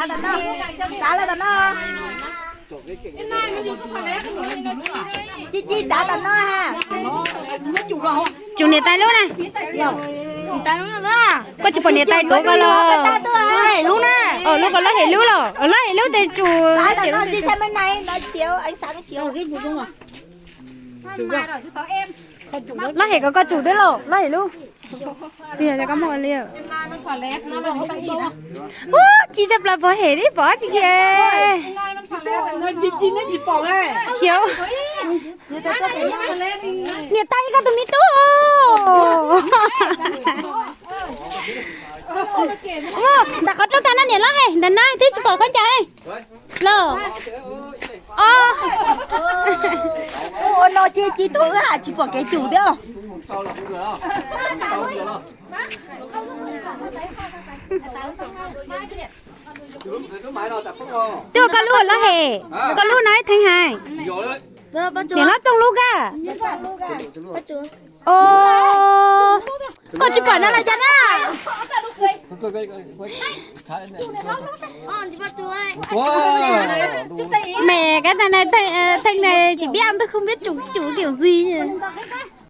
Txav los tom no. Ci ci txav tom no ha. Tsum niam tais lub na. Koj tsis pom niam tais tuav ko los? Lub na. Lub ko lawv hem lub los, lawv hem lub tes tsum. Lawv hem ko koj tsum twb los, lawv hem lub. Tsis yog koj muaj li. Ub, ci tshaj plaws pov hem tib pom tsis kiag. Chiv, niam tais koj tus me tub. Ntawm qhov rooj tag no niam lawv hem ntawm na twb tsis pom khaub ncaws los. Ua no ces ci tuag wb ha tsis pom kev tsum thiab. Twb ua koj lub lawv hem, koj lub no ib theem hais. Niam lawv txooj lub kag. Koj tsis pom no los cas na. Mẹ cái thằng này, thằng, thằng này chỉ biết ăn tôi không biết chủ chủ kiểu gì nhỉ.